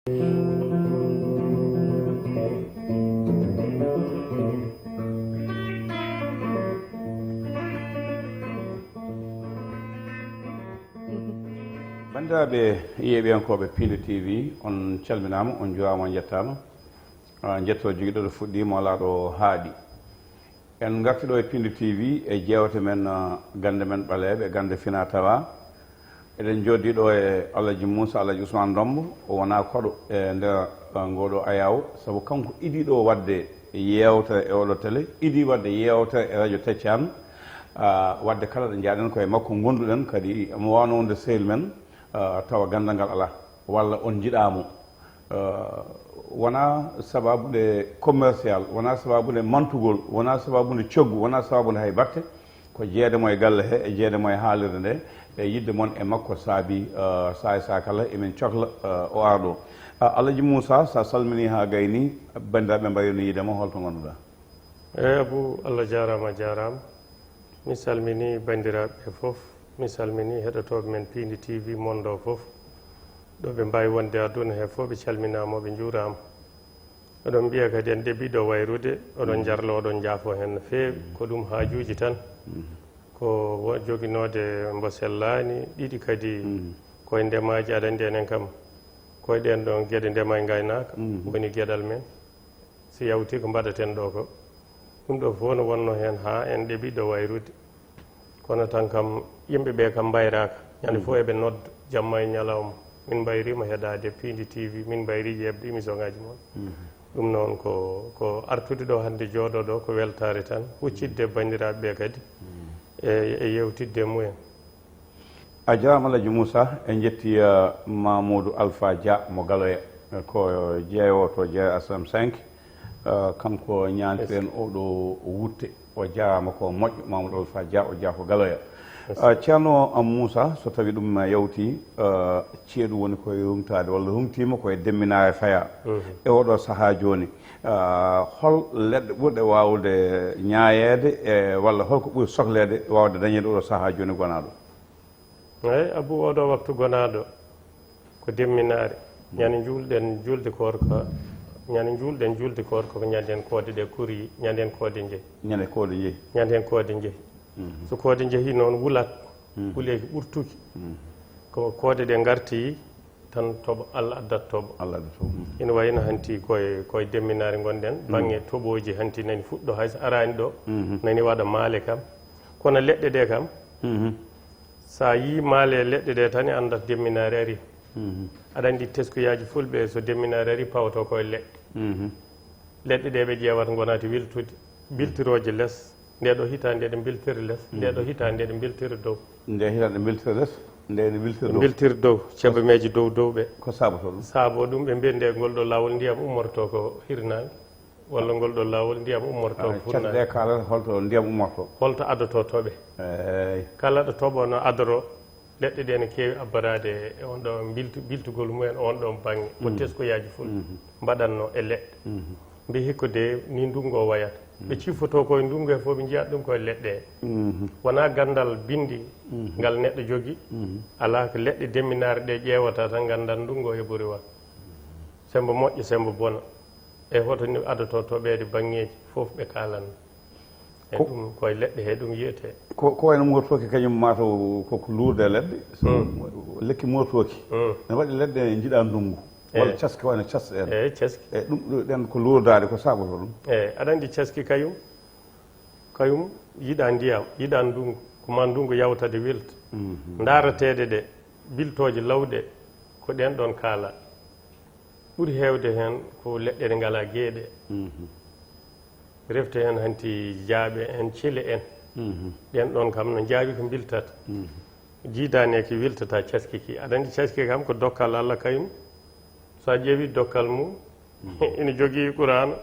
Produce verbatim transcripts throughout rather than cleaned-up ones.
Banndiraaɓe yeeɓiyankooɓe Piindi T V, on calminaama, on njuuraama, on njettaama. Ah, njetto jogiiɗo ɗo fuɗɗii, mo alaa ɗo haaɗi. En ngarti ɗo e Piindi T V e jeewte men, ah, gannde men ɓaleeɓe, gannde fina tawa. Eɗen jooɗii ɗo e Alhaji Moussa, Alhaji Ousmane Ndombo, o wonaa koɗo e nder, ah, ngoo ɗo ayaawo, sabu kanko idii ɗo waɗde yeewtere e oɗo télé, idii waɗde yeewtere e radio Teccan, ah, waɗde kala ɗo njaaɗen ko e makko ngonduɗen, kadi mo waawno wonde sehil men, ah, tawa ganndal ngal alaa, walla on njiɗaa mo. Eh, wonaa sababude commercial, wonaa sababude mantugol, wonaa sababude coggu, wonaa sababude hay batte. Ko jeeyde mo e galle he, e jeeyde mo e haalirde nde, e yiɗde mon e makko saabi, eh, saay saay kala emin cokla, eh, o ara ɗo. Ah, Alhaji Moussa, so a salminii haa gayni, banndiraaɓe mbarii no yiide ma, holto ngonduɗaa? Eey, Abou, Allah jaaraama, a jaaraama. Mi salminii banndiraaɓe ɓe fof. Mi salminii heɗotooɓe men Piindi T V mon ɗo fof. Ɗo ɓe mbaawi wonde aduna he fof, ɓe calminaama, ɓe njuuraama. Oɗon mbiya kadi en ɗeɓii ɗo wayrude, oɗon njarlo, oɗon njaafo heen no feewi. Ko ɗum haajuuji tan. Ko wo-, joginoode mbo sellaani, ɗiɗi kadi koye ndemaaji, aɗa anndi enen kam, koye ɗeen ɗoon geɗe ndema e ngaynaaka woni geɗal men. So yawtii ko mbaɗaten ɗo ko, ɗum ɗo fof no wonno heen haa en ɗeɓi ɗo wayrude. Kono tan kam, yimɓe ɓe kam mbayraaka. Ñande fof eɓe nodda, jamma e ñalawma. Min mbayriima heɗaade Piindi T V, min mbayrii yeɓde émission ngaji mon. Ɗum noon ko, ko artude ɗo hannde, jooɗo ɗo, ko weltaare tan, huccitde banndiraaɓe ɓe kadi e, e yewtidde e mumen. A jaaraama, Alhaji Moussa. En njetti, eh, Mamoudou Alpha Dia mo Galoya, eh, ko jeewo to Jeere H M cinq. Eh, kanko ñaantiren oɗo wutte. O jaaraama ko moƴƴo, Mamoudou Alpha Dia, o jeyaa ko Galoya. Eh, Ceerno, eh, Moussa, so tawi ɗum, eh, yawti, eh, ceeɗu woni koye rumtaade walla rumtiima koye demminaare faya e oɗo sahaa jooni. Eh, hol leɗɗe ɓurɗe waawde ñaayeede, e walla holko ɓuri sokleede waawde dañeede oɗo sahaa jooni gonaaɗo? Eey, Abou, oɗo waktu gonaaɗo ko demminaare. Ñande njuulɗen juulde koorka, ñande njuulɗen juulde koorka ko ñande en koode ɗe kuri, ñande en koode njeyi. Ñande koode njeyi. Ñande en koode njeyi. So koode njehii noon wulat, wuleeki ɓurtuki. Ko koode ɗe ngarti tan toɓo, Allah addat toɓo. Allah addat toɓo. Ina wayi no hanti koye, koye demminaare ngonɗen, baŋŋe toɓooji hanti nani fuɗɗo, hay so araani ɗo, nani waɗa maale kam. Kono leɗɗe ɗe kam, so a yii maale e leɗɗe ɗe tan, a anndat demminaare ari. Aɗa anndi teskuyaaji fulɓe, so demminaare ari, pawato ko e leɗɗe. Leɗɗe ɗe ɓe ƴeewata ngonati wiltude, biltirooje les. Nde ɗo hitaande eɗen biltiri les, nde ɗo hitaande eɗen biltiri dow. Nde hitaande biltiri les, nde ene biltiri dow. Biltiri dow, cebemeeji dow dow ɓe. Ko saabotoo ɗum? Saaboo ɗum, ɓe mbiya nde ngol ɗo laawol ndiyam ummorto ko hirnaange, walla ngol ɗo laawol ndiyam ummorto ko furnaange. Ɗe kaalata holto ndiyam ummorto? Holto adoto toɓe? Eey. Kala ɗo toɓo no adoro, leɗɗe ɗe ne keewi abbaraade e on ɗo biltu-, biltugol mumen on ɗon baŋŋe. Ko teskoyaaji fof mbaɗatno e leɗɗe. Mbi hikko de ni ndunngu o wayata. Ɓe ciffotoo koye ndunngu he fof, ɓe njiyat ɗum koye leɗɗe he. Wonaa ganndal binndi ngal neɗɗo jogi, alaa ko leɗɗe demminaare ɗe ƴeewata tan nganndan ndunngu o heɓori wa. Semmba moƴƴa, semmba bona. E hoto ni adoto toɓeede baŋŋeeji fof ɓe kaalan. E ko ɗum koye leɗɗe he ɗum yiyetee. Ko, ko wayno mootooki kañum mataw ko, ko luurde e leɗɗe. So lekki mootooki. Ne waɗi leɗɗe njiɗa ndunngu. Walla caski wayno cas en. Eey, caski. E ɗum ɗo ɗen ko luurdaade, ko saabotoo ɗum? Eey, aɗa anndi caski kayum, kayum yiɗa ndiyam, yiɗa ndunngu, ko ma ndunngu yawta de wilta. Ndaarateeɗe ɗe, biltooje lawɗe, ko ɗen ɗon kaala. Ɓuri heewde heen ko leɗɗe ɗe ngalaa geeɗe. Refte heen hanti jaaɓe en, cile en. Ɗen ɗon kam no njaawi ko mbiltata. Jiidaneeki wiltata caski ki. Aɗa anndi caski kam ko dokkal Allah kayum. So a ƴeewi dokkal mum, ina jogii Qur'aana,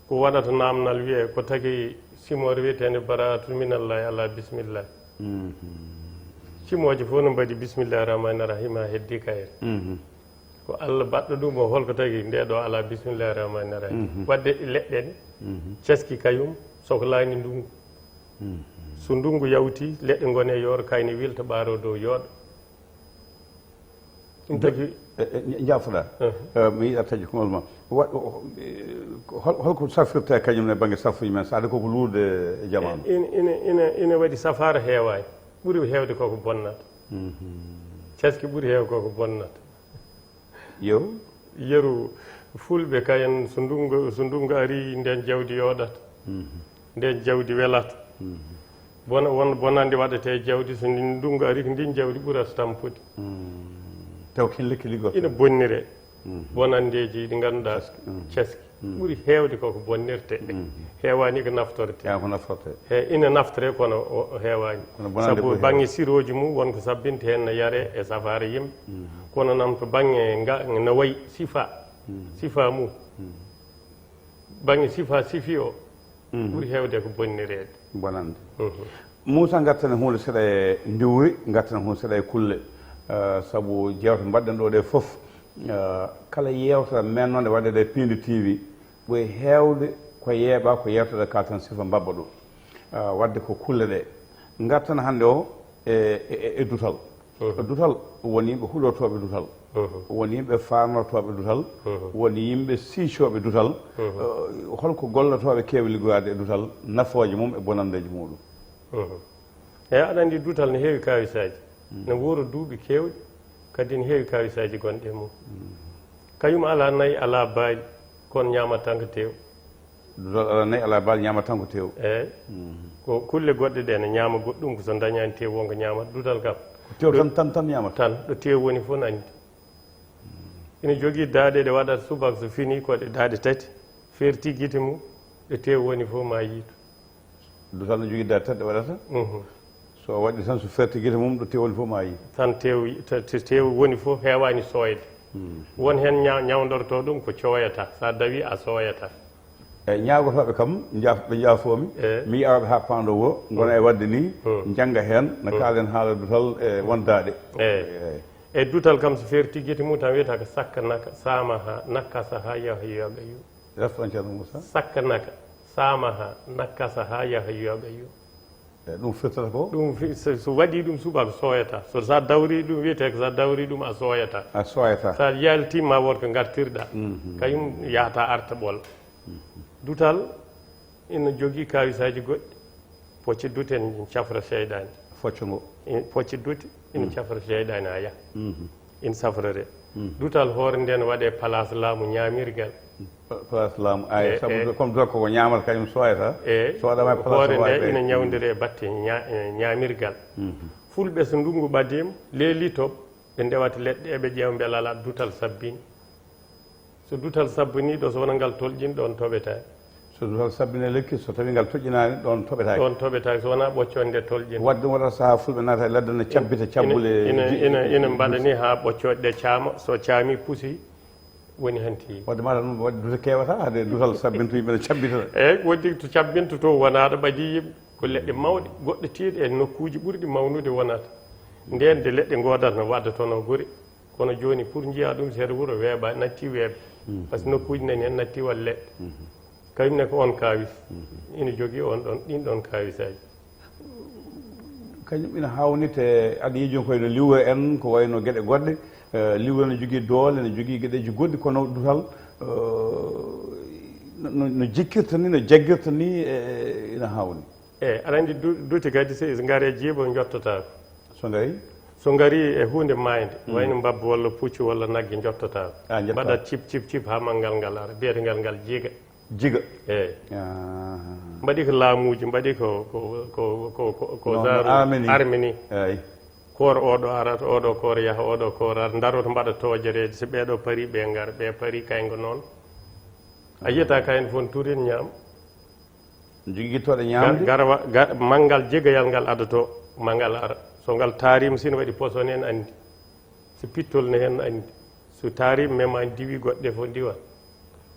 ko waɗata naamnal wiyee ko tagi simoore wiyeteende Bara'atun minallahi ala bismillah. Simooje fof no mbaɗi bismillahi rahmani rahim haa heddi kayre. Ko Allah baɗɗo ɗum o, holko tagi nde ɗo ala bismillahi rahmani rahim. Waɗde leɗɗe ɗe, caski kayum, soklaani ndunngu. So ndunngu yawti, leɗɗe ngone yooro, kayne wilta ɓaaro dow yooɗa. Ɗum tagi. E, e, nja-, njaafoɗaa. Eh. Eh, mi yiɗa taƴi konngol ma. Wa-, o, o, e, hol-, holko safirta e kañum ne bannge safuuji men, saade koko luurde e jamaanu? Ina, ina, ina, ina waɗi safaara heewaani. Ɓuri heewde koko bonnata. Mhm. Caski ɓuri heew koko bonnata. Yeru? Yeru, fulɓe kayen, so ndunngu, so ndunngu ari, ndeen jawdi yooɗata. Mhm. Ndeen jawdi welata. Mhm. Bona-, won bonannde waɗetee jawdi, so ndin ndunngu ari, ko ndin jawdi ɓurata tampude. Mm. Taw ken lekki liggorto. Ina bonnire. Mhm. Bonanndeeji ɗi ngannduɗaa, caski. Mhm. Caski. Mm. Ɓuri heewde koko bonnirte. Mm. Heewaani ko naftorte. Yaa ko naftorte. He, ina naftore kono o, o heewaani. Kono bonannde ɓuri heewde. Sabu bannge sirooji mum won ko sabbinta heen no yare e safaara yimɓe. Mm. Kono nam to bannge nga, no wayi sifa. Mm. Sifa mum. Mm. Bannge sifa sifi o, mhm, ɓuri heewde ko bonnireede. Bonande. Mhm. Muusa, ngarten huunde seɗa e ndiwri, ngarten huunde seɗa e kulle. Eh, sabu jeewte mbaɗɗen ɗo ɗe fof, eh, kala yeewtere mennoonde waɗeede e Piindi T V, ɓuri heewde ko yeeɓa ko yeewtere kalten sifa mbabba ɗo. Eh, waɗde ko kulle ɗe. Ngarten hannde o e, e, e, e dutal. Mhm. Dutal woni yimɓe huɗortooɓe dutal. Mhm. Woni yimɓe faarnortooɓe dutal. Mhm. Woni yimɓe siicooɓe dutal. Mhm. Eh, holko gollotooɓe keewi liggoraade e dutal, nafooje mum e bonanndeeji muɗum? Mhm. Eyi, aɗa anndi dutal ne heewi kaawisaaji. Mm. Ne wuura duuɓi keewɗi, kadi ne heewi kaawisaaji gonɗi e mum. Mm. Kayum alaa nayi, alaa baali, kono ñaama tan ko teew. Dutal alaa nayi, alaa baali, ñaama tan ko teew. Eeyi. Mhm. Ko kulle goɗɗe ɗe ne ñaama goɗɗum, ko so dañaani teew wonko ñaamata. Dutal kam. Ko teew tan, tan, tan ñaamata? Tan. Ɗo teew woni fof ne anndi. Ina jogii daaɗe ɗe waɗata subaka so fini ko ɗe daaɗe tati. Ferti gite mum, ɗo teew woni fof ma yiitu. Dutal ne jogii daaɗe tati ɗe waɗata? Mhm. So waɗi tan, so ferti gite mum, ɗo teew woni fof ma yii. Tan teew, te-, te-, teew woni fof heewaani sooyde. Hmm. Won heen ña-, ñawndortoo ɗum ko cooyata. So a dawi a sooyata. Eyi, ñaagotooɓe kam, njaaf-, ɓe njaafoomi. Eyi. Mi yiya ɓe haa paando woo, ngona e waɗde nii, hmm, njannga heen, no, hmm, kaalen haala dutal e won daaɗe. Eyi. Eyi. E dutal kam so ferti gite mum tan wiyata ko sakka naka, saama haa, nakka sahaa, yaha yoga yu. Raftan Ceerno Muusa. Sakka naka, saama haa, nakka sahaa, yaha yoga yu. E, ɗum firtata ko? Ɗum fi-, so, so waɗi ɗum subaka sooyata. So, so a dawri ɗum, wiyete ko so a dawri ɗum a sooyata. A sooyata. So a yaltiima won ko ngartirɗa. Mhm. Kañum yahata arta ɓola. Mhm. Dutal ina jogii kaawisaaji goɗɗi. Pocce dute ina cafra seyɗaani. Focce ngo? I-, pocce dute ina, mhm, cafra seyɗaani a yaha. Mhm. Ina safrere. Mhm. Dutal hoore nden waɗe place laamu ñaamirgal. Pa-, place laamu, ay, e, sabu e, comme dutal koko ñaamata kañum sooyata. E, so waɗama e place hoore nde ina ñawndiri e batte ña-, e, ñaamirgal. Mhm. Fulɓe so ndunngu ɓadiima, leelii to, ɓe ndewata leɗɗe, eɓe ƴeewa mbela alaa dutal sabbini. So dutal sabbinii ɗo, so wonaa ngal tolƴini, ɗoon toɓetaake. So dutal sabbinii lekki, so tawii ngal toƴƴinaani, ɗoon toɓetaake. Ɗoon toɓetaake, so wonaa ɓoccooɗe nde tolƴini. Waɗde ɗum waɗata sahaa fulɓe naata e ladde ne cabbita, ina, cabbule ina, ji-, ina, ina mbaɗa ni haa ɓoccooɗe ɗe caama, so caami pusi, woni hanti. Waɗde mata ɗum waɗde dutal keewata, hade dutal sabbinto yimɓe ne cabbita. Eeyi, ko waɗi to cabbinto to wonaa ɗo ɓadii yimɓe. Ko leɗɗe mawɗe, goɗɗo tiiɗo e nokkuuji ɓurɗi mawnude wonata. Ndeen de leɗɗe ngoodata no wadda toon o gure. Kono jooni, pour njiyaa ɗum seeɗa wuro weeɓa, natti weeɓde. Mhm. Par ce que nokkuuji nani heen natti walla leɗɗe. Mhm. Kañum ne ko oon kaawis. Mhm. Ina jogii oon ɗoon, ɗiin ɗoon kaawisaaji. Kañum ina haawnii te aɗa yiyi jooni ko wayno liwre en, ko wayno geɗe goɗɗe. Eh, liwre ne jogii doole, ne jogii geɗeeji goɗɗi, kono dutal, eh, no, no, no jikkirta ni, no jaggirta ni, eh, ina haawnii. Eeyi, aɗa anndi du-, duti kadi so ngari e jiiba njottotaako. So ngari? So ngari e huunde maaynde, mm, wayno mbabba walla puccu walla nagge njottotaako. Ah, njottaa. Mbaɗa cip, cip, cip haa manngal ngal ara, biyetengal ngal jiga. Jiga? Eeyi. Ah. Mbaɗi ko laamuuji, mbaɗi ko, ko, ko, ko, ko, ko no, no zaaru arme ni. Arme ni. Eeyi. Koor oɗo arata, oɗo koor yaha, oɗo koor ara, ndaroto mbaɗa toojereeje, so ɓeeɗo parii, ɓe ngara, ɓe parii kaynga noon. A yiyata kayen fof turin ñaam. Jogii gittooɗe ñaamde? Gar-, garawa-, ga-, manngal jegeyal ngal adotoo, ma ngal ara. So ngal taariima, si ne waɗi poson en anndi. Si pittol ne heen anndi. So taariima, mema en diwi goɗɗe fof ndiwa.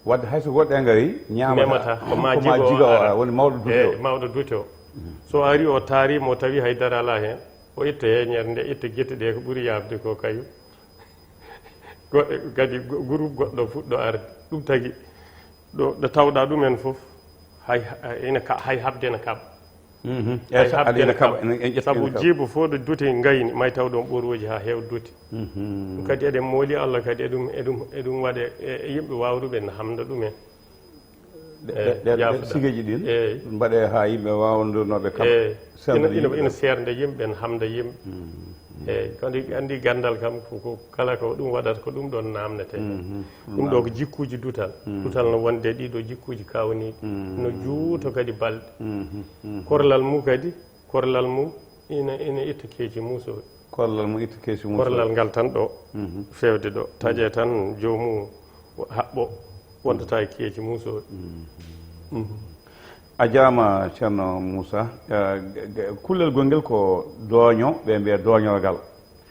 Waɗde hay so goɗɗe ngari, ñaamata. Memata, ko ma ko ma jigo o jigo o ara. Ara, woni mawɗo dute o. Eeyi, mawɗo dute o. Mhm. So ari o taariima, o tawi hay dara alaa heen. O itta heeñere nde, itta gite ɗe ko ɓuri yaafde ko kayu. Goɗɗo kadi, go-, groupe goɗɗo fuɗɗo arde. Ɗum tagi. Ɗo, ɗo tawɗa ɗumen fof, hay, hay, ina ka-, hay haɓde ene kaɓa. Mhm. Ay, sa- aɗa ina kaɓa, ene- en ƴetti sabu ina kaɓa. Jiibo fof ɗo duti ngayni, may taw ɗon ɓorooji haa heew duti. Mhm. Ɗum kadi eɗen mooli Allah kadi e ɗum, e ɗum, e ɗum waɗe e e yimɓe waawruɓe ne hamda ɗumen. Ɗe- Eh, ɗe- ɗe- ɗe yaafuɗa. Sigeeji ɗin eey. Mbaɗe haa yimɓe waawndirnooɓe kam. Eey. Ina- ina- ina seernda yimɓe, ene hamda yimɓe. Mm. Eey, kadi anndi ganndal kam ko ko kala ko ɗum waɗata ko ɗum ɗoon naamnetee. Mhm. Ɗum ɗo ko jikkuuji dutal. Mm. Dutal no wonde ɗii ɗo jikkuuji kawniiɗi. Mm. No juuto kadi balɗe. Mhm. Mhm. Korlal mum kadi, korlal mum ina ina itta keeci muusooji. Korlal mum itta keeci muusooji. Korlal ngal tan ɗo. Mhm. Feewde ɗo. Taƴe tan joomum haɓɓo wondata e keeci muusooji. Mhm. Mhm. A jaama, Ceerno Muusa. Eh, ge- ge- kullel gongel ko dooño, ɓe mbiya dooñorgal.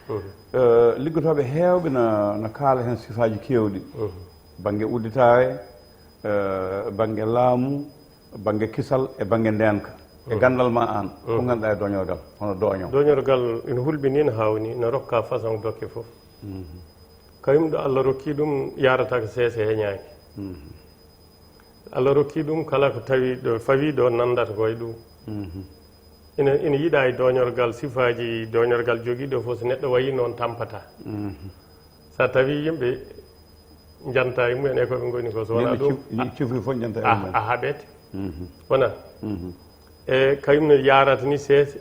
Mhm. Eh, liggotooɓe heewɓe na na kaala heen sifaaji keewɗi. Mhm. Bannge udditaare, eh, bannge laamu, bannge kisal e bannge ndeenka. E Mhm. Ganndal ma aan, ko Mhm. ngannduɗaa e dooñorgal, hono dooño? Dooñorgal ina hulɓinii, ina haawnii, ina rokka façon dokke fof. Mhm. Kañum ɗo Allah rokki ɗum yaarata ko seese heñaaki. Mhm. Allah rokki ɗum kala ko tawi ɗo fawi ɗo nanndata ko e ɗum. Mhm. Ina ina yiɗa e dooñorgal, sifaaji dooñorgal jogiiɗo fof, so neɗɗo wayi noon tampata. Mhm. So a tawi yimɓe njanta e mumen e ko ɓe ngoni ko, so wona Yimɓe ɗum cif- yimɓe cifri fof njanta e a mumen. A haɓete. Mhm. Wona Mhm. E kañum ne yaarata ni seese,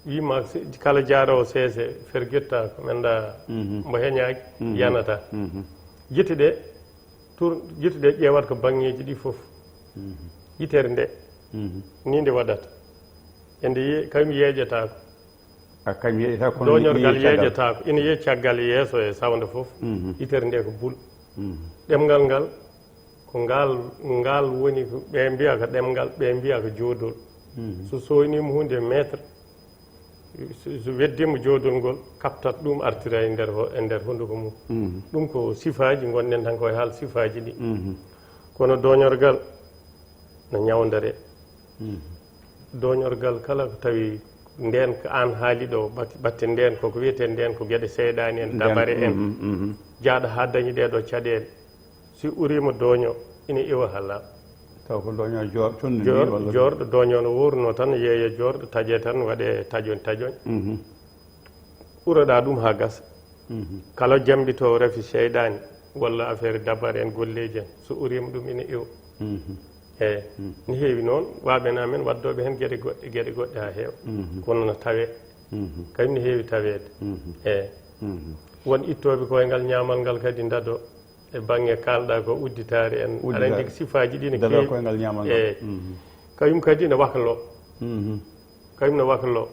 wima se- kala jaaroowo seese fergetta ko men da Mhm. Mbo heñaaki Mhm. Yanata. Mhm. Jitte ɗe tour jitte ɗe ƴeewat ko baŋŋeeji ɗi fof. Mhm. Yitere nde Mhm. Ni nde waɗata, e nde ye- kañum yeeƴataako. A kañum yeeƴata kono ni- ni Dooñorgal yeeƴata. Yeeƴataako, ina yeeƴ caggal e yeeso e sawnde fof. Mhm. Yitere nde ko bul. Mhm. Ɗemngal ngal ko ngal ngal woni ko ɓe mbiya ko ɗemngal, ɓe mbiya ko joodol. Mhm. So soynima hunde mètre, so so weddima joodol ngol, kaptat ɗum artira e nder ho- e nder hunduko mum. Mhm. Ɗum ko sifaaji, ngonɗen tan koye haal sifaaji ɗi. Mhm. Kono dooñorgal no ñawdere. Mhm. Dooñorgal kala ko tawi ndeen ko aan haali ɗo, bat- batte ndeen koko wiyetee ndeen ko geɗe seyɗaani en, Ndeen- dabare en. Mhm, mhm. Jaaɗo haa dañi ɗee ɗo caɗeele. Si uriima dooño ina iwa hala. Taw ko dooño joor- conndi ndi Joor- walla? Joorɗo dooño no wuurno tan, yeeya joorɗo taƴe tan, waɗe taƴoñ taƴoñ. Mhm. Uroɗa ɗum haa gasa. Mhm. Kala jammbitoowo rafi seyɗaani walla affaire dabare en, golleeji en, so uriima ɗum ina iwa. Mhm. Eey. Mhm. Ne heewi noon waaɓe en amen waddooɓe heen geɗe goɗɗe, geɗe goɗɗe haa heewa. Mhm. Kono no tawee. Mhm. Kañum ne heewi taweede. Mhm. Eey. Mhm. Won ittooɓe koyngal ñaamal ngal kadi ndado e baŋŋe kaalɗa ko udditaare en. Udditaare. Aɗa anndi ko sifaaji ɗi ne Ndado keewi. Koyngal ñaamal ngal. Eey. Mhm. Kañum kadi ne waklo. Mhm. Kañum ne waklo.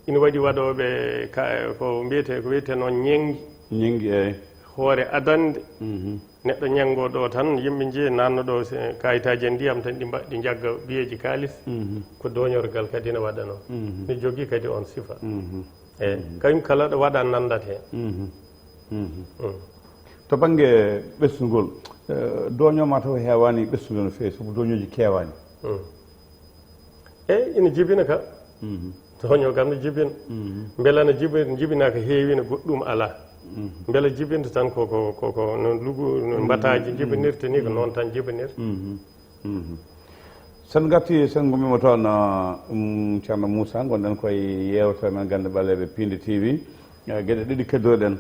Ina waɗi waɗooɓe ka- ko mbiyetee ko wiyetee noon ñenngi. Ñenngi, eey. Hoore adannde. Mhm. Neɗɗo ñanngo ɗo tan, yimɓe njiya naatno ɗo se- kayitaaji e ndiyam tan, ɗi mba- ɗi njagga biyeeji kaalis. Mhm. Ko dooñorgal kadi ina waɗa noon. Mhm. Ne jogii kadi oon sifa. Mhm. Eey. Mhm. Kañum kala ɗo waɗa nanndat heen. Mhm. Mhm. Mm. To bannge ɓesngol, eh, dooño ma taw heewaani ɓesngude no feewi, sabu dooñooji keewaani. Mm. Eey, ina jibina ka. Mhm. Dooño kam no jibina. Mhm. Mbela no jibi- jibina ko heewi, no goɗɗum alaa. Mhm. Mbela jibinta tan ko- ko- ko- ko no lugu, no mbataaji jibinirta ni, ko Mhm. Noon tan jibinirta. Mhm. Mhm. Sen ngarti, sen ngummima toon, uh, um, Ceerno Moussa, ngonɗen koye yeewtere men Gannde Ɓaleeɓe Piindi T V. Eh, geɗe ɗiɗi keddoɗen.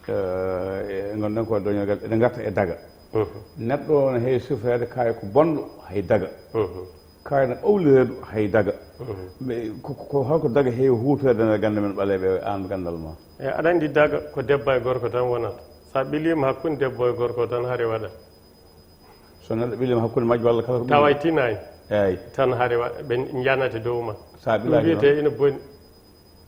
Eh, e- ngonɗen koye dooñorgal, eɗen ngarta e daga. Mhm. Neɗɗo ne heewi sifreede kaay ko bonɗo, hay daga. Mhm. Kaay no ɓawlireeɗo, hay daga. Mhm. Mais ko- ko- ko- holko daga heewi huutoreede nder gannde men ɓaleeɓe, aan ganndal ma? E aɗa anndi daga ko debbo e gorko tan wonata. So a ɓiliima hakkunde debbo e gorko tan hari waɗat. So neɗɗo ɓiliima hakkunde majjo walla kala ko ɓili- Tawa e tinaani. Eey. Tan hari wa- ɓe njanate dow ma. So a Ɗum ɓilaaki noon? Wiyetee ina boni.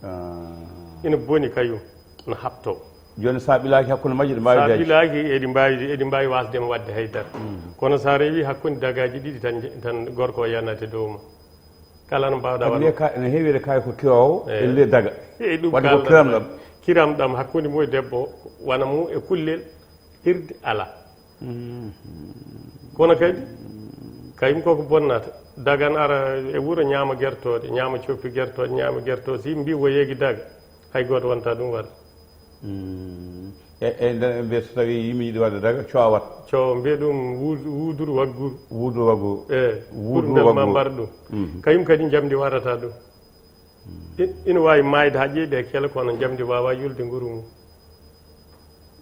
Ah. Ina boni kañum, no haɓtoo. Jooni so a ɓilaaki hakkunde majje, ɗe mbaawi So a deeƴde. Ɓilaaki, eɗi mbaawi, eɗi mbaawi waasde ma waɗde hay dara. Mm. Kono so a rewii hakkunde dagaaji ɗiɗi tan, tan gorko o yanate dow ma. Kala no mbaawɗaa Kadi waɗde. Wiye ka- ene heewi wiyeede kaay ko kiroowo, eey, e le daga. Eey, ɗum waɗi ko kaalɗaa kiramɗam. Kiramɗam hakkunde mum e debbo, wano mum e kullel, hirde alaa. Mm. Kono kadi, kañum koko bonnata. Dagan ara e wuro ñaama gertooɗe, ñaama coppi gertooɗe, ñaama gertooɗe. Si yimɓe mbii woyeegi daga, hay gooto wonta ɗum waɗa. Mm. E, e nder ɓe so tawi yimɓe yiɗi waɗde daga, coowat. Coow, mbiya ɗum wuud-, wuudur waggur. Wuudur waggur. E, wuudur ɓurmbel ma waggur. Mbar ɗum. Mhm. Kañum kadi njamndi warata ɗum. I-, ina waawi maayde haa ƴeeɓi e kele, kono njamndi waawaa yulde nguru mum.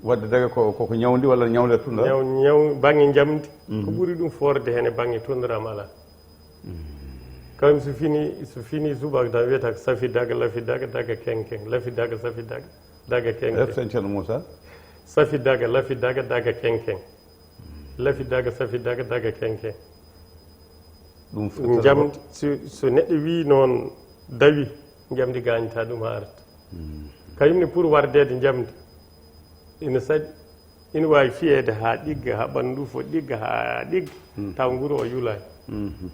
Waɗde daga ko, ko, ko ñawndi walla ñawnde tunda? Ñaw-, ñaw-, baŋŋe njamndi, ko, mhm, ɓuri ɗum foorde heen e baŋŋe tundram alaa. Mhm. Kañum so fini, so fini subaka tan wiyata ko safi daga, lafi daga, daga keŋ keŋ, lafi daga, safi daga, daga keŋ keŋ. Reften Ceerno Moussa. Safi daga, lafi daga, daga keŋ keŋ. Lafi daga, safi daga, daga keŋ keŋ. Ɗum fof njamndi, so, so neɗɗo wii noon dawi, njamndi gaañata ɗum haa arta. Mm. Kañum ne pour wardeede njamndi, ina saɗi, ina waawi fiyeede haa ɗigga, haa ɓanndu fof ɗigga, haa ɗigga, mm, taw nguru o yulaani. Mhm.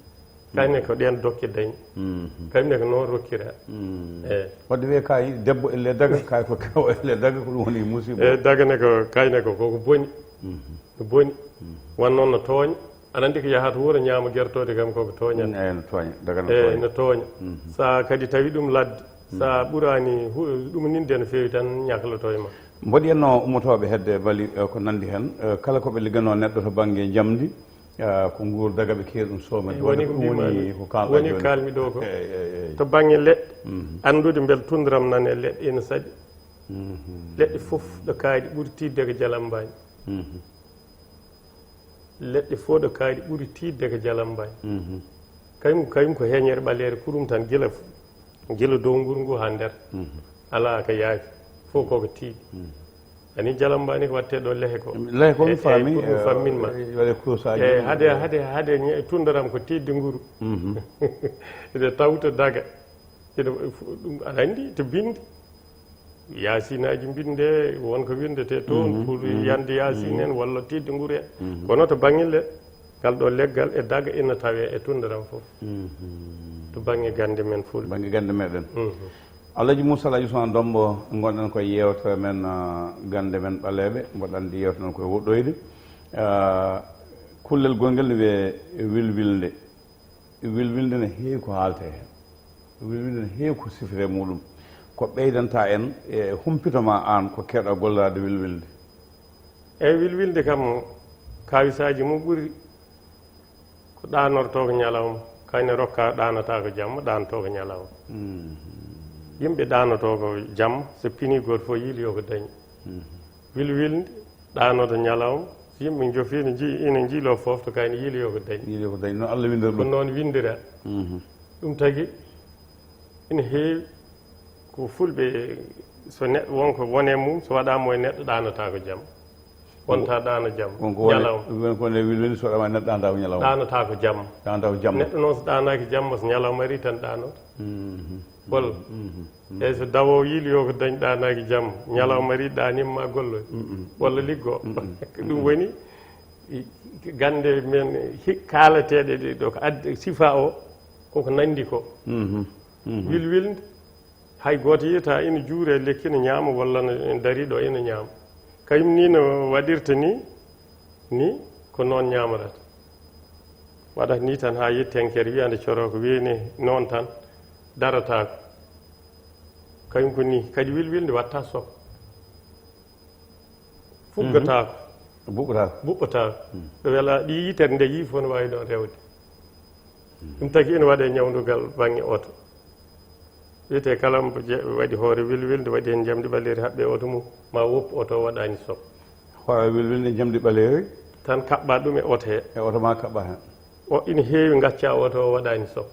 Kañum ne ko ɗeen dokke dañi. Mhm. Kañum ne ko noon rokkira. Mm. Eey. Wadde wiyee kaay debbo elle daga, kaay ko kewo elle daga, ko ɗum woni musiba. Eey, daga ne ko, kañum ne ko, koko boni. Mhm. No boni. Mhm. Won noon no tooña. Aɗa anndi ko yahata wuro ñaama gertooɗe kam koko tooñata. Mm, eey, no tooña. Daga no, eey, tooña. No tooña. Mhm. Sa kadi tawi ɗum ladde, sa, mhm, ɓuraani hu-, ɗum ninde no feewi tan ñaklotoo e ma. Mboɗo yiyatnoo ummotooɓe hedde bali, eh, ko nanndi heen, eh, kala ko ɓe ligganoo neɗɗo to bannge njamndi, ah, ko nguur daga ɓe keeri ɗum soomede. Eey, woni ko mbiimi, ko kaalɗaa woni jooni. Kaalmi ɗo ko. Eey, eey, eey. To bannge leɗɗe, mhm, anndude mbel tundram nan e leɗɗe ina saɗi. Mhm. Leɗɗe fof ɗo kaaɗi ɓuri tiiɗde ko jalammbaaji. Mhm. Leɗɗe fof ɗo kaaɗi ɓuri tiiɗde ko jalammbaaji. Mhm. Kañum, kañum ko heeñere ɓaleere kurum tan, gila, gila dow nguru ngu haa nder. Mhm. Alaa ko yaafi, fof koko tiiɗi. Mhm. Ani jalammbaaji ko waɗtee ɗo lehe ko. Lehe ko mi, eey, faami, pour mi, eh, fammin ma. Eh, waɗe kuusaaji. Eey, hade, hade, hade ñe-, tundaram ko tiiɗde nguru. Mhm. Ede tawta daga. Ina ɗum aɗa anndi to binndi. Yaasinaaji mbinndee, won ko winndetee toon, mhm, pour, mhm, yande yaasin, mhm, en walla tiiɗde nguru en. Mhm. Kono to baŋŋe le-, ngal ɗo leggal e daga ina tawee e tundaram fof. Mhm. To baŋŋe gannde men Fulɓe. Baŋŋe gannde meɗen. Mhm. Alhaji Moussa Alhaji Ousmane Dombo, ngonɗen ko e yeewtere men, ah, gannde men ɓaleeɓe, mboɗo anndi yeewtere men ko e woɗɗoyde. Ah, kullel gongel ne wiyee wilwilnde. Wilwilnde ne heewi ko haaltee heen. Wilwilnde ne heewi ko sifiree muɗum. Ko ɓeydanta en e humpito ma aan ko keewɗaa golloraade wilwilnde? Eey, wilwilnde kam, kaawisaaji mum ɓuri ko ɗaanortoo ko ñalawma, kayne rokka ɗaanataa ko jamma, ɗaanotoo ko ñalawma. Mm. Yimɓe ɗaanotoo ko jamma, so pinii gooto fof yiili yo ko dañi. Mm. Wilwilnde, ɗaanoto ñalawma, so yimɓe njofi ina nji-, ina njiiloo fof to kayne yiili yo ko dañi. Yiili yo ko dañi, noon Allah winndiri ɗum. Ko noon winndira. Mhm. Ɗum tagi ina heewi ko Fulɓe, so neɗɗo won ko won e mum, so waɗaama e neɗɗo ɗaanata ko jamma. Wonta ɗaano jamma. Won ko wone, ñalawma. Won ko wone wilwilnde so waɗaama e neɗɗo ɗaanata ko ñalawma. Ɗaanata ko jamma. Ɗaanata ko jamma. Neɗɗo noon so ɗaanaaki jamma, so ñalawma ari tan ɗaanoto. Mhm. Walla. Mhm. Mhm. Eey, so dawoowo yiili yo ko dañ ɗaanaaki jamma, ñalawma ari ɗaanimma golloy, mm-mm, walla liggoo. Mm-mm. Ko ɗum woni i-, gannde men hi-, kaalateeɗe ɗe ɗo, ko addi sifaa o, koko nanndi ko. Mhm. Mhm. Wilwilnde, hay gooto yiyataa ina juura e lekki ina ñaama, walla no, ina darii ɗo ina ñaama. Kañum ni no waɗirta ni, ni ko noon ñaamorata. Waɗata ni tan haa yetti hankeere wiyande coro ko weeni noon tan darataako. Kañum ko ni kadi wilwilnde watta sok. Fuggataako. Mhm. Buɓɓataako. Buɓɓataako. Mm. Ɗo wela ɗi yitere nde yii fof no waawi ɗoon rewde. Mm. Ɗum tagi ina waɗe ñawndugal baŋŋe oto. Wiyetee kala mbo je-, waɗi hoore wilwilnde, waɗi heen njamndi ɓaleeri haɓɓe oto mum, ma woppu oto o waɗaani sok. Hoore wilwilnde njamndi ɓaleeri? Tan kaɓɓa ɗum e oto he. E oto ma kaɓɓa heen. O ina heewi ngacca oto o waɗaani sok.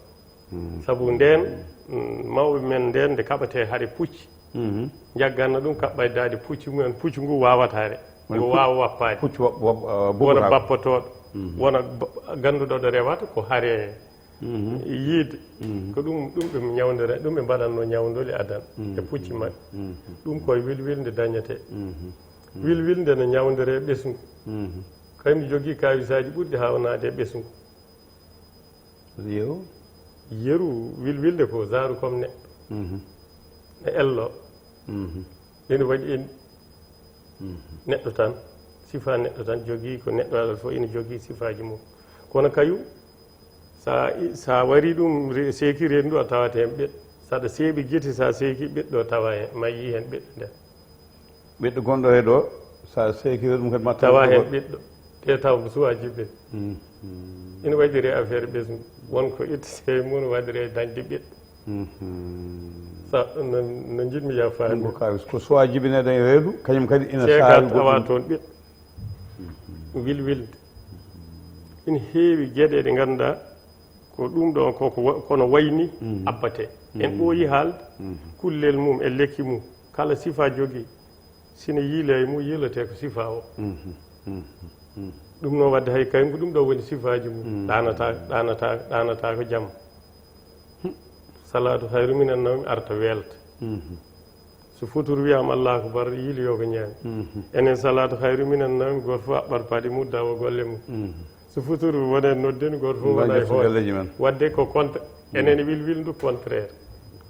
Mm. Sabu ndeen, mm, mawɓe men ndeen nde kaɓetee hare pucci. Mhm. Njagganno ɗum kaɓɓa e daade pucci mumen, pucci ngu waawata hare. Woni ngu pu-, waawa wappaade. Pucci wa-, wa-, uh, wona buɓɓataako. Bappotooɗo, mhm, wona ba-, gannduɗo ɗo rewata ko hare. Mhm. Yiide. Mhm. Ko ɗum, ɗum ɓe ñawndira, ɗum ɓe mbaɗatno ñawndoli adan, mhm, e pucci maɓɓe. Mhm. Ɗum koye wilwilnde dañetee. Mhm. Mhm. Wilwilnde no ñawndoree ɓesngu. Mhm. Kaymi jogii kaawisaaji ɓurɗi haawnaade e ɓesngu. Yeru? Yeru wilwilnde ko zaaru comme neɗɗo. Mhm. No ello. Mhm. Ene waɗi en, mhm, neɗɗo tan, sifaa neɗɗo tan jogii ko neɗɗo aɗa fof ene jogii sifaaji mum. Kono kayu, sa i-, sa wari ɗum re-, seeki reendu a tawat heen ɓeɗɗo. Saɗa seeɓi gite, sa seeki ɓeɗɗo tawa heen, ma yii heen ɓeɗɗo nden. Ɓeɗɗo gonɗo he ɗo, Sa seekiri ɗum kadi ma tawa heen ɓiɗɗo, te taw ko suwaa jibe. Ina waɗire affaire ɓesngu. Won ko ittete e mum waɗire dañde ɓiɗɗo. Sa no, no njiɗmi yafaade. Ɗum ko kawis. Ko suwaa jibinede e reedu, kañum kadi ina saawi goɗɗum. Awa toon ɓiɗɗo. Wilwilde. Ina heewi geɗe ɗe ngannduɗaa ko ɗum ɗoon ko, ko wa-, kono wayni abbate. En ɓooyi haalde kullel mum e lekki mum. Kala sifa jogii. Sina yiile e mum, yiiletee ko sifaa o. Ɗum noon waɗde hay kañum ko ɗum ɗo woni sifaaji mum. Ɗaanataa, ɗaanataa, ɗaanataa ko jam. Salaatu hayru minan nawmi arta weelta. So futuru wiyaama Allahu akbar, yiiloyo ko ñaami. Enen salaatu hayru minan nawmi, gooto fof haɓɓat paɗe mum, dawa golle mum. So futuru wonee nodden, gooto fof wona e hoore. Waɗde ko contre, enen wilwilndu contraire.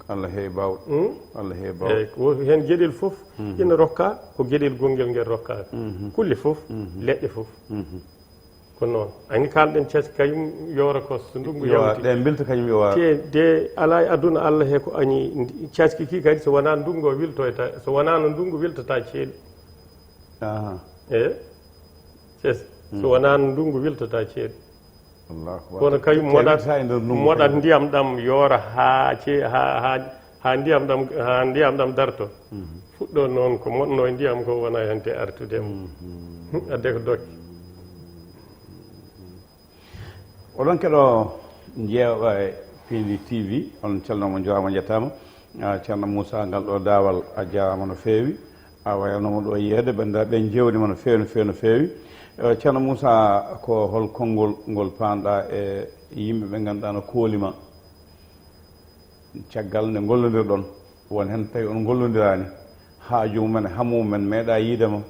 Allah heewi baawɗo. Hmm? Allah heewi baawɗo. Eeyi, ko heen geɗel fof ina rokka, ko geɗel gonngel ngel rokkaaka. Kulle fof, leɗɗe fof. Ko noon. Ani kaalɗen caski kañum yoora ko so ndunngu yawti. Ɗe mbilta kañum yoora. Te de alaa e aduna Allah he ko ani ndi-, caski ki kadi so wonaa ndunngu o wiltoyta, so wonaa no ndunngu wiltata ceeɗu. Aha. E? Ces. So wonaa no ndunngu wiltata ceeɗu. Allahu akbar. Kono kañum moɗat ndiyam ɗam yoora haa ce-, haa, haa, haa ndiyam ɗam, haa ndiyam ɗam darto. Fuɗɗo noon ko moɗno e ndiyam ko wona heen te artude mo. Adde ko dokke. Oɗon keɗo jeewa e Piindi T V, on calnooma, njowaama, njettaama. Ah, Ceerno Muusaa, ngal ɗo daawal a jaaraama no feewi. A wayanoma ɗo yeede, banndiraaɓe, en jeewniima no feewi, no feewi, no feewi. Eh, Ceerno Muusaa, ko hol konngol ngol paanɗa e yimɓe ɓe ngannduɗaa no kooli ma? Caggal nde ngollondirɗon, won heen tawi on ngollondiraani, haaju mumen, hamu mumen meeɗaa yiide ma,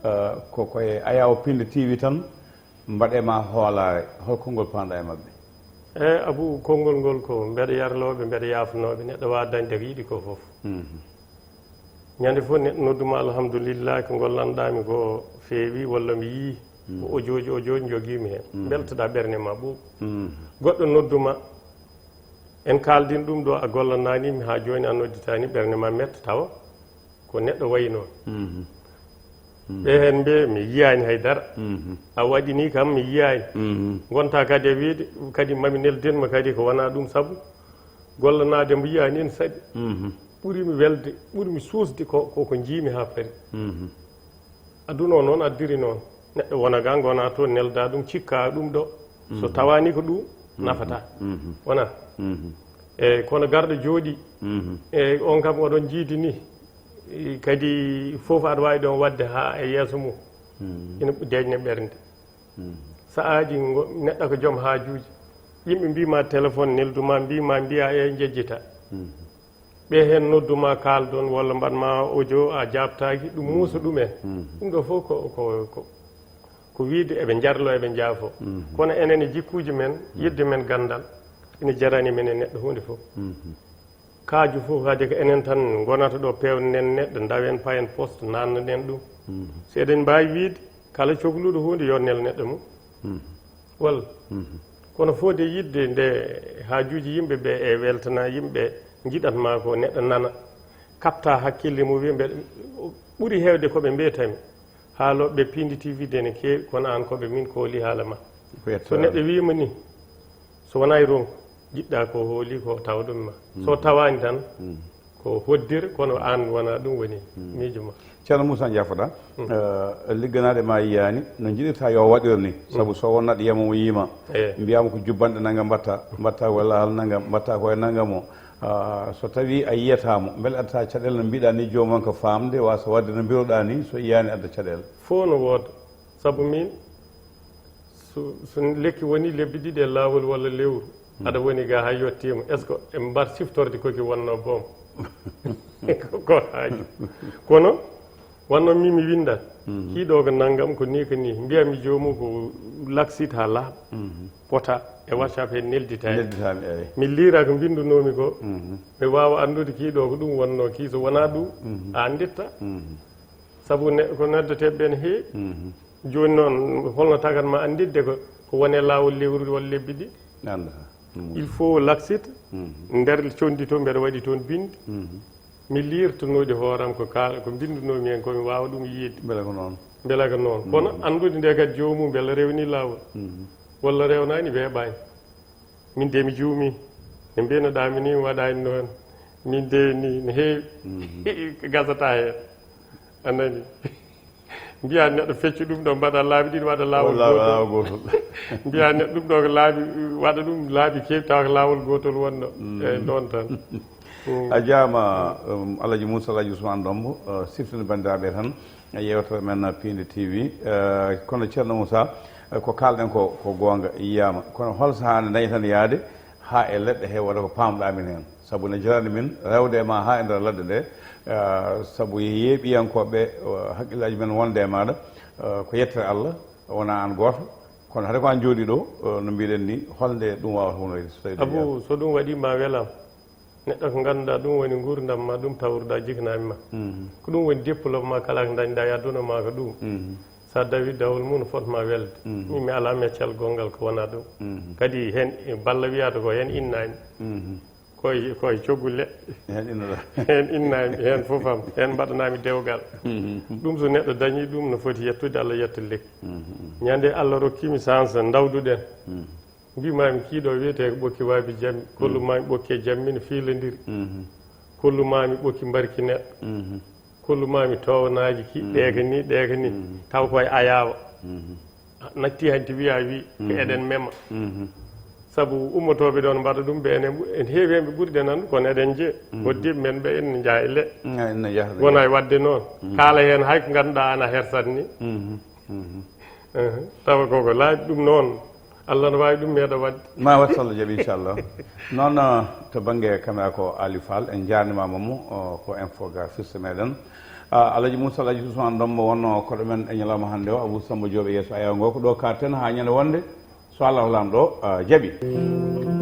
eh, ko, ko e Ayaawo Piindi T V tan mbaɗee ma hoolaare, hol konngol paanɗa e maɓɓe? Eey, Abu, konngol ngol ko mbeɗa yarloo ɓe, mbeɗa yaafanoo ɓe, neɗɗo waawaa dañde ko yiɗi ko fof. Ñande fof neɗɗo noddu ma, "Alhamdulillahi, ko ngollanɗaa mi ko feewi," walla mi yii ko ojooji, ojooji njogiimi heen. Mbeltoɗaa ɓernde ma ɓuuɓ. Goɗɗo noddu ma, en kaaldin ɗum ɗo, a gollanaani mi haa jooni, a nodditaani, ɓernde ma metta tawa ko neɗɗo wayi noon. Ɓe heen mbiya, "Mi yiyaani hay dara. A waɗi ni kam, mi yiyaani." Ngonta kadi e wiyde, kadi mami nelden ma kadi ko wonaa ɗum, sabu gollanaade mbo yiyaani ene saɗi. Ɓuri mi welde, ɓuri mi suusde ko, ko, ko njiimi haa fari. Aduna o noon addiri noon. Neɗɗo wona ga, ngona toon, nelda ɗum, cikka ɗum ɗo. So tawaani ko ɗum, nafata. Wona? Eey, kono garɗo jooɗi, eey, on kam oɗon njiidi ni, e, kadi fof aɗa waawi ɗon waɗde haa e yeeso mum. Ina deeƴna ɓernde. Sa'aaji ngo-, neɗɗo ko joom haajuuji. Yimɓe mbii ma téléphone, neldu ma, mbii ma, mbiya e njejjita. Ɓe heen noddu ma, kaaldon, walla mbaɗ ma audio, a jaabtaaki, ɗum muusa ɗumen. Ɗum ɗo fof ko, ko, ko, ko wiyde eɓe njarlo, eɓe njaafo. Kono enen e jikkuuji men, yidde men ganndal, ina jarani men e neɗɗo huunde fof. Kaaju fof, haade ko enen tan ngonata ɗo, peewnen neɗɗo, ndawen, payen poste, nannanen ɗum. So eɗen mbaawi wiyde, kala cokluɗo huunde, yo nel neɗɗo mum. Walla? Kono fodde yidde nde haajuuji yimɓe ɓe e weltana yimɓe njiɗat ma ko, neɗɗo nana, kaɓta hakkille mum, wiya mbeɗa, ɓuri heewde ko ɓe mbiyatami. Haalooɓe Piindi T V de ne keewi, kono aan ko ɓe min kooli haala ma. So neɗɗo wiima ni, so wonaa e ronku, jiɗɗa ko hooli ko tawa ɗum ma. So tawaani tan, ko hoddire, kono aan wonaa ɗum woni miijo ma. Ceerno Muusaa, njaafoɗaa. Eh, ligganaade ma yiyaani no njiɗirta yo waɗir ni. Sabu so won neɗɗo yiyama mo yiima, mbiyaama ko jubbanɗe nangam mbatta, mbatta ko laawol nangam, mbatta ko e nangam o. Ah, so tawii a yiyata mo, mbele addataa caɗeele no mbiɗa ni, joomum ko faamde, wasa waɗde no mbiruɗaa ni, so yiyaani adda caɗeele? Fof no wooda. Sabu miin, so, so lekki woni lebbi ɗiɗi e laawol walla lewru, aɗa woni ga haa yettiima, est-ce que eɓe mbaɗa siftorde ko ki wonnoo boom? Ko haaju. Kono wonnoo min mi winnda, kii ɗo ko nanngam, ko nii, ko nii. Mbiya mi joomum ko laksit haa laaɓa, pota e WhatsApp he nelditaani. Nelditaami, eey. Mi liira ko mbinndunoomi ko, mi waawa anndude kii ɗo ko ɗum wonnoo kii, so wonaa ɗum, a annditta. Sabu ne-, ko noddeteeɓe ɓe ne heewi. Jooni noon, holno tagatma annditde ko, ko woni e laawol lewru walla lebbi ɗiɗi? Annda. Il faut laksita, nder conndi to mbeɗa waɗi toon binndi. Mi liirtanooɗi hooram ko ka-, ko mbinndunoomi heen ko mi waawa ɗum yiide. Mbele ko noon. Mbela ko noon. Kono anndude nde kadi joomum mbela rewni laawol. Walla rewnaani weeɓaani. Min de mi juumi. Ne mbiynoɗaa mi ni mi waɗaani noon. Min de ni ne heewi. Gasata heen. A nani? Mbiya neɗɗo feccu ɗum ɗo mbaɗa laabi ɗiɗi waɗa laawol Walla gootol. Laawol gootol. Mbiya neɗɗo ɗum ɗo ko laabi waɗa ɗum laabi keewi tawa ko laawol gootol wonno. Eyi ɗoon tan. A jaama um, Alaji Moussa Alaji Ousmane Dombo uh, siftini banndiraaɓe tan e yewtere men uh, Piinde T V. Uh, kono Ceerno Moussa uh, ko kaalɗen ko ko goonga yiyaama kono hol sahaa nde dañi tan yaade haa e leɗɗe he wota ko paamɗaa min heen sabu ne jarani min rewde e ma haa e nder ladde nde uh, sabu yeeɓiyankooɓe uh, haqqillaaji men wonde e maaɗa uh, ko yettere Allah wonaa aan gooto kono hade ko aan jooɗii ɗo uh, no mbiɗen ni holnde ɗum waawata wonoyde so tawi ɗum yaama? Abu so ɗum waɗi ma welam. Neɗɗo ko ngannduɗaa ɗum woni nguurndam ma ɗum tawruɗaa jiknaami ma. Ko ɗum woni diplôme ma kala ko ndañɗaa e aduna ma ko ɗum. So a dawi dawol mum no fotma welde. Min mi alaa meccal gonngal ko wonaa ɗum. Kadi heen balla wiyata ko heen innaami. Koye koye coggu leɗɗe. Heen innoɗaa. Heen innaami heen fof am heen mbaɗanaami dewgal. Ɗum so neɗɗo dañi ɗum no foti yettude Allah yetta lekki. Ñande Allah rokkimi chance ndawduɗen. Mbimaami kii ɗo wiyetee ko ɓokki waabi jammi, kollumaami ɓokki e jammi no fiilondiri. Kollumaami ɓokki mbarki neɗɗo. Kollumaami townaaji ki ɗee ka nii, ɗee ka nii, taw koye ayaawa. Natti hanti wiya wi ko eɗen mema. Sabu ummotooɓe ɗoon mbaɗa ɗum ɓe enen en heewi heen ɓe ɓuri ɗen anndu kono eɗen jee. Hoddiiɓe men ɓe ene njaa e le. Wona e waɗde noon. Kaala heen hay ko ngannduɗaa ana hersat ni. Tawa koko laaɓi ɗum noon. Allah no waawi ɗum meeɗa waɗde. Ma wat so Allah jaɓi inchallah. Noon to bannge kamera ko Ali Fall en njaarnimaama mo ko infographiste meɗen. Alaji Moussa Alaji Ousmane Dombo wonno koɗo men e ñalawma hannde o Abou Samba Diop e yeeso ayaw ngo ko ɗo kaarten haa ñande wonde so Allah Laamɗo jaɓi.